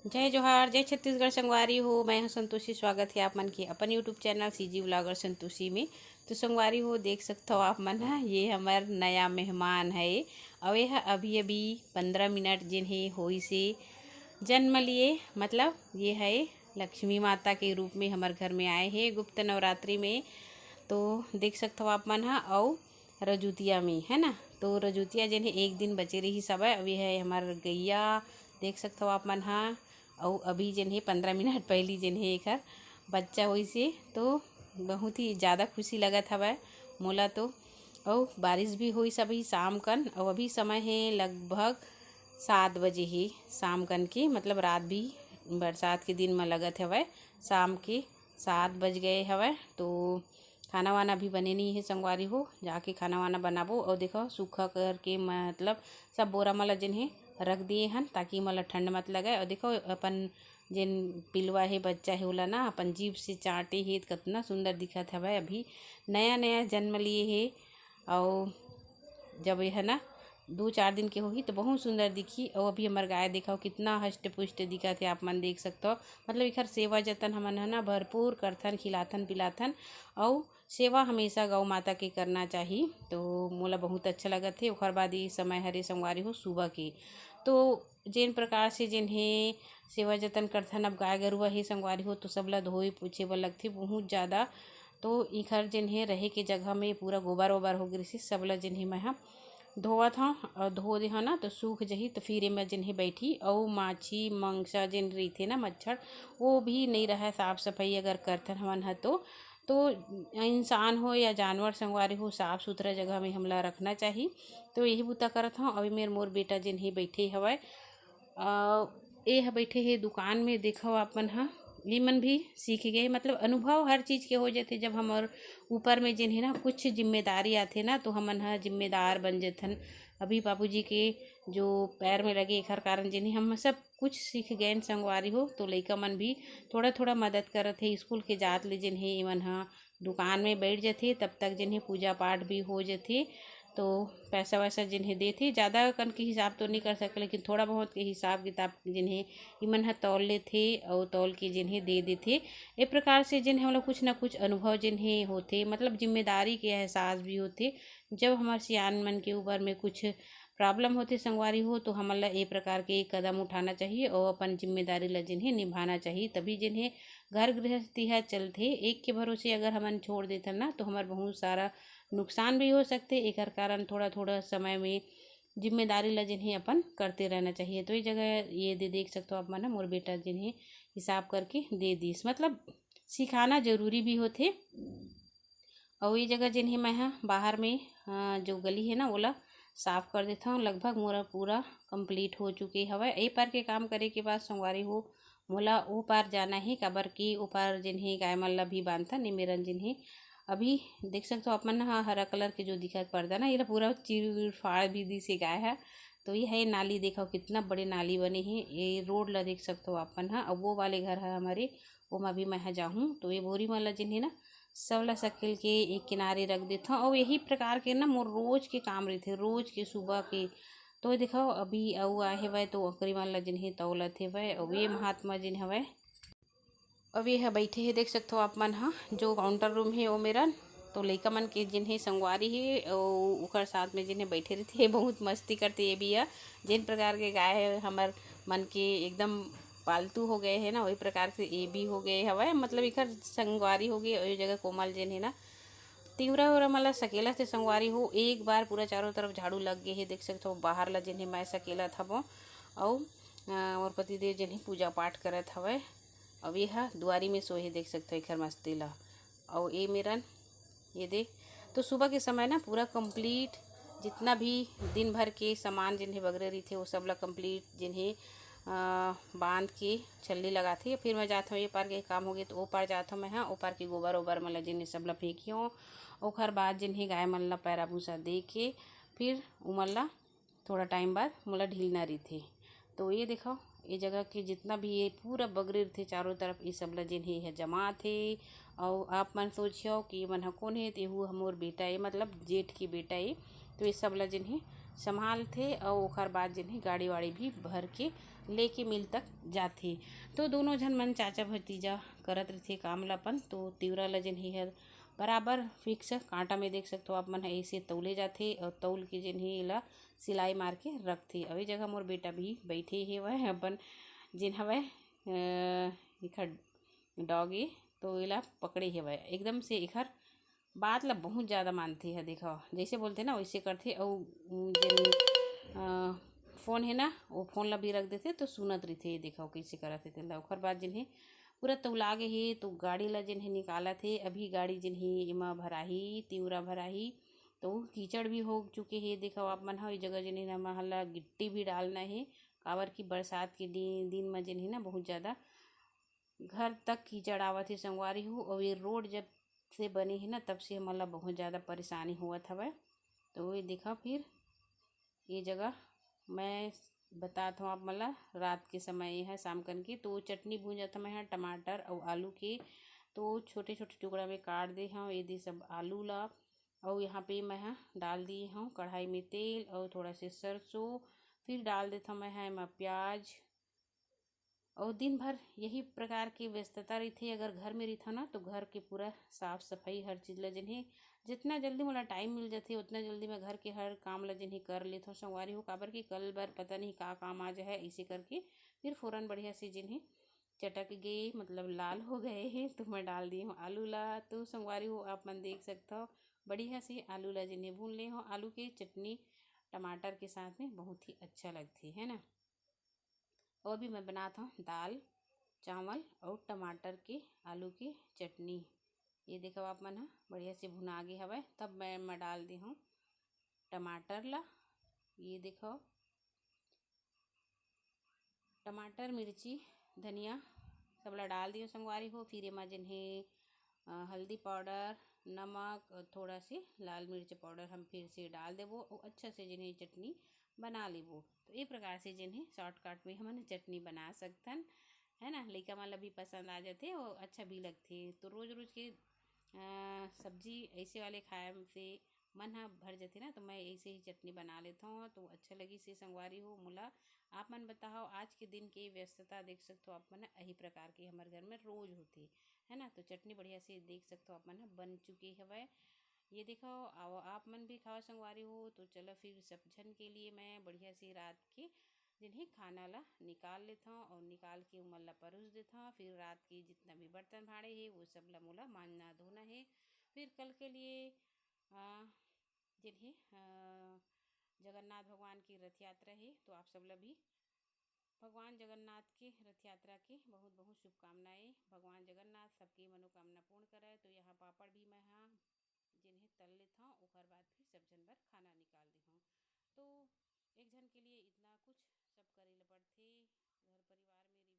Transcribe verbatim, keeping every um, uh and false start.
जय जोहार, जय छत्तीसगढ़ संगवारी हो। मैं हूं संतोषी, स्वागत है आप मन के अपन YouTube channel CG vlogger Santoshi में। तो संगवारी हो, देख सकथव आप मन ह, ये हमर नया मेहमान है। अउ ये ह अभी अभी पंद्रह मिनट जिन हे होइस हे जन्म लिए, मतलब ये है लक्ष्मी माता के रूप में हमर घर में आए हे गुप्त नवरात्रि में। तो देख सकथव आप मन ह, अउ रजुतिया में, है ना। तो रजुतिया जेन हे एक दिन बचे रहिस हवय। अउ ये है हमर गैया, देख सकथव आप मन ह। अउ अभी जेन हे पंद्रह मिनट पहिली जेन हे एकर बच्चा होइस हे, तो बहुत ही ज़्यादा खुशी लगत हवय मोला तो। अउ बारिश भी होइस अभी शाम कन, अउ अभी समय हे लगभग सात बजे ही शाम कन के, मतलब रात भी बरसात के दिन म लगत हवय, शाम के सात बज गए हवय। तो खाना वाना भी बने नहीं है संगवारी हो, जाके खाना वाना बनाबो। और देखो सूखा करके मतलब सब बोरा मन ल जेन हे रख दिए हन, ताकि मन ल ठंड मत लगे। और देखो अपन जेन पिलवा हे, बच्चा हे, ओला ना अपन जीभ से चाटे हे, कतना सुंदर दिखत हवय। अभी नया नया जन्म लिए हे, और जब यह ना दो चार दिन के होही तो बहुत सुंदर दिखी। और अभी हमर गाय देखो कितना हष्ट पुष्ट दिखत हे, आप मन देख सकते हो। मतलब एकर सेवा जतन हमन ह ना भरपूर करथन, खिलाथन पिलाथन, और सेवा हमेशा गौ माता के करना चाही। तो मोला बहुत अच्छा लगत हे। ओकर बाद ये समय हरे संगवारी हो सुबह के, तो जेन प्रकार से जेन हे सेवा जतन करथन, अब गाय गरुवा हे संगवारी हो, तो सबला धोए पोछे बर लगथे बहुत ज़्यादा। तो इखर जेन हे रहे के जगह में पूरा गोबर ओबर हो गिरिस हे, सबला जेन हे मैं ह धोवत हव। और धो दे हव ना तो सूख जही, तो फिर एमा जेन हे बैठी। अउ माछी मंगसा जेन रहिथे ना, मच्छर, वो भी नहीं रहे। साफ सफाई अगर करथन हमन ह तो, तो इंसान हो या जानवर संगवारी हो, साफ सुथरा जगह में हमला रखना चाही। तो यही बुता करत हव। अभी मेर मोर बेटा जेन हे बैठे हवय, अ, ए ह बैठे हे दुकान में। देखव आप मन ह, ये मन भी सीख गए। मतलब अनुभव हर चीज़ के हो जाथे। जब हमर ऊपर में जेन हे ना कुछ जिम्मेदारी आथे ना, तो हमन ह जिम्मेदार बन जथन। अभी बाबूजी के जो पैर में लगे, एखर कारण जेन हे हम सब कुछ सीख गए संगवारी हो। तो लइका मन भी थोड़ा थोड़ा मदद करत हे। स्कूल के जात ले जेन हे एमन ह दुकान में बैठ जथे, तब तक जेन हे पूजा पाठ भी हो जथे। तो पैसा वैसा जेन हे देथे, ज़्यादा कन के हिसाब तो नहीं कर सके, लेकिन थोड़ा बहुत के हिसाब किताब जेन हे इमन ह तौल लेथे, और तौल के जेन हे दे देथे। ए प्रकार से जेन हे हमला कुछ ना कुछ अनुभव जेन हे होथे, मतलब जिम्मेदारी के एहसास भी होथे। जब हमर सियान मन के ऊपर में कुछ प्रॉब्लम होथे संगवारी हो, तो हमन ला ए प्रकार के कदम उठाना चाहिए और अपन जिम्मेदारी ला जेन हे निभाना चाहिए, तभी जेन हे घर गृहस्थी ह चलथे। एक के भरोसे अगर हमन छोड़ देथन ना, तो हमर बहुत सारा नुकसान भी हो सकथे। एकर कारण थोड़ा थोड़ा समय में जिम्मेदारी ला जेन हे अपन करते रहना चाहिए। तो ये जगह ये दे देख सकते हो आप मन ह, मोर बेटा जेन हे हिसाब करके दे दिस। मतलब सिखाना जरूरी भी होथे। अउ ये जगह जेन हे मैं ह बाहर में, अ, जो गली हे ना, ओला साफ कर देथव। लगभग मोर पूरा कंप्लीट हो चुके हवय। ए पार के काम करे के बाद संगवारी हो, मोला ओ पार जाना हे, काबर कि ओ पार जेन हे गाय मन ला भी बांधथन, ए मेरन जेन हे। अभी देख सकथव आप मन ह, हरा कलर के जो दिखत पर्दा ना, एला पूरा चीर फाड़ भी दिस हे गाय ह। तो ये है नाली, देखव कितना बड़े नाली बने हे। ये रोड ला देख सकथव आप मन ह। अउ वो वाले घर ह हमारे, ओमा भी मैं ह जाहूँ। तो ये बोरी मन ला जेन हे ना, सब ला सकेल के एक किनारे रख देथव। अउ यही प्रकार के ना मोर रोज के काम रहिथे, रोज के सुबह के। तो देखव अभी अउ आए हेवय, तो ओकरी मन ला जेन हे तौलत हेवय। अउ ये महात्मा जेन हवय, अउ ये ह बैठे हे, देख सकथव आप मन ह, जो काउंटर रूम हे ओ मेरन। तो लइका मन के जेन हे संगवारी हे, अउ ओकर साथ में जेन हे बैठे रहिथे, बहुत मस्ती करथे ये भी ह। जेन प्रकार के गाय हे हमर मन के एकदम पालतू हो गए हे ना, वही प्रकार से ये भी हो गए हवय। मतलब एकर संगवारी हो गए, ओही जगह कोमल जेन हे ना, तिंवरा उरा मन ला सकेलत हे संगवारी हो। एक बार पूरा चारों तरफ झाड़ू लग गए हे, देख सकथव बाहर ला जेन हे मैं सकेलत हवं। अउ, अ, मोर पतिदेव जेन हे पूजा पाठ करत हवय। अउ ये ह दुआरी में सोए हे, देख सकथव एकर मस्ती ला। अउ ए मेरन ये दे, तो सुबह के समय ना पूरा कंप्लीट जितना भी दिन भर के सामान जेन हे बगरे रहिथे, वो सब ला कंप्लीट जेन हे, अ, बांध के छल्ली लगाथे। फिर मैं जात हवं, ये पार के काम होगे तो ओ पार जात हवं मैं ह, ओ पार के गोबर ओबर मन ला जेन हे सब ला फेंकियो। ओखर बाद जेन हे गाय मन ला पैरा भूसा दे के फिर उमन ला थोड़ा टाइम बाद मोला ढीलना रहिथे। तो ये देखव, ये जगह के जितना भी ये पूरा बगरे रहिथे चारों तरफ, ये सब ला जेन हे, ये जमात हे। अउ आप मन सोचियो कि ये मन ह कोन हे, तो एहू ह मोर बेटा ए, मतलब जेठ के बेटा ए। तो ये सब ला जेन हे संभालथे, अउ ओखर बाद जेन हे गाड़ी वाड़ी भी भर के लेके मिल तक जाथे। तो दोनों झन मन चाचा भतीजा करत रहिथे काम ल अपन। तो तिवरा ल जेन हे हर बराबर फिक्स कांटा में देख सकथो आप मन ह, ऐसे तौले जाथे और तौल के जेन हे एला सिलाई मार के रखथे। अउ ए जगह मोर बेटा भी बैठे हेवय अपन जेन हवय, अ, एखर डॉग ए, तो एला पकड़े हेवय। एकदम से एखर बात ला बहुत ज़्यादा मानथे ह, देखो जैसे बोलथे ना वैसे करथे। अउ उ जेन, अ, फ़ोन हे ना, वो फ़ोन ला भी रख देथे तो सुनत रहिथे। देखो कैसे करत हे तेला। ओखर बाद जेन हे पूरा तौला गे हे तो गाड़ी ला जेन हे निकालत हे। अभी गाड़ी जेन हे एमा भराही, तिवरा भराही, तो कीचड़ भी हो चुके हे। देखो आप मन ह, ये जगह जेन हे ना, महल ला गिट्टी भी डालना हे, काबर कि बरसात के दिन, दिन म जेन हे ना बहुत ज़्यादा घर तक कीचड़ आवत हे संगवारी हो। और ये रोड जब से बने हे ना, तब से हमन ला बहुत ज़्यादा परेशानी होवत हवय। तो ये देखा फिर ये जगह मैं बतात हूँ आप मन ला, रात के समय ये है शाम कन के। तो चटनी भूंजत हूँ मैं ह टमाटर अउ आलू के। तो छोटे छोटे टुकड़ा में काट दे हूँ ये दे सब आलू ला। और यहाँ पे मैं ह डाल दिए हूँ कढ़ाई में तेल और थोड़ा से सरसों। फिर डाल देता हूँ मैं ह एमा प्याज। और दिन भर यही प्रकार की व्यस्तता रहिथे। अगर घर में रहिथव ना, तो घर के पूरा साफ सफाई, हर चीज ला जेन हे, जितना जल्दी मोला टाइम मिल जाथे उतना जल्दी मैं घर के हर काम ला जेन हे कर लेथव संगवारी हो। काबर कि कल बर पता नहीं का काम आ जाए, ऐसे करके फिर फ़ौरन बढ़िया से जेन हे चटक गे, मतलब लाल हो गए हे, तो मैं डाल दिए हूँ आलू ला। तो संगवारी हो, आप मन देख सकथव, बढ़िया से आलू ला जेन हे भून ले हूँ। आलू के चटनी टमाटर के साथ में बहुत ही अच्छा लगथे, है ना। और अभी मैं बनात हूँ दाल, चावल और टमाटर के, आलू के चटनी। ये देखो आप मन ह, बढ़िया से भुना गे हवय। तब मैं, मैं डाल दे हूँ टमाटर ला। ये देखो, टमाटर, मिर्ची, धनिया सब ला डाल दियो संगवारी हो। फिर एमा जेन हे, अ, हल्दी पाउडर, नमक और थोड़ा सी लाल मिर्च पाउडर हम फिर से डाल देबो और अच्छा से जेन हे चटनी बना लेबो। तो ये प्रकार से जेन हे शॉर्टकट में हमन चटनी बना सकथन, है ना। लइका मन ला भी पसंद आ जाथे और अच्छा भी लगथे। तो रोज रोज के, अ, सब्जी ऐसे वाले खाए से मन ह भर जाथे ना, तो मैं ऐसे ही चटनी बना लेथव। तो अच्छा लगिस हे संगवारी हो मोला। आप मन बताओ, आज के दिन के व्यस्तता देख सकथो आप मन ह, यही प्रकार के हमर घर में रोज होथे, है ना। तो चटनी बढ़िया से देख सकथो आप मन ह बन चुके हवय। ये देखो, आओ आप मन भी खाओ संगवारी हो। तो चलो फिर सब झन के लिए मैं बढ़िया से रात के जेन हे खाना ला निकाल लेथव और निकाल के उमन ला परोस देथव। फिर रात के जितना भी बर्तन भांड़े हे वो सब ला मोला मांजना धोना हे। फिर कल के लिए, आ, जेन हे, आ, जगन्नाथ भगवान की रथ यात्रा हे, तो आप सब ला भी भगवान जगन्नाथ के रथ यात्रा के बहुत बहुत शुभकामनाएं। भगवान जगन्नाथ सबके मनोकामना पूर्ण करे। तो यहाँ पापड़ भी मैं हा जेन हे तल लेथव, ओकर बाद फिर सब झन बर खाना निकाल देहूँ। तो एक झन के लिए इतना कुछ सब करे ल पड़थे। घर परिवार में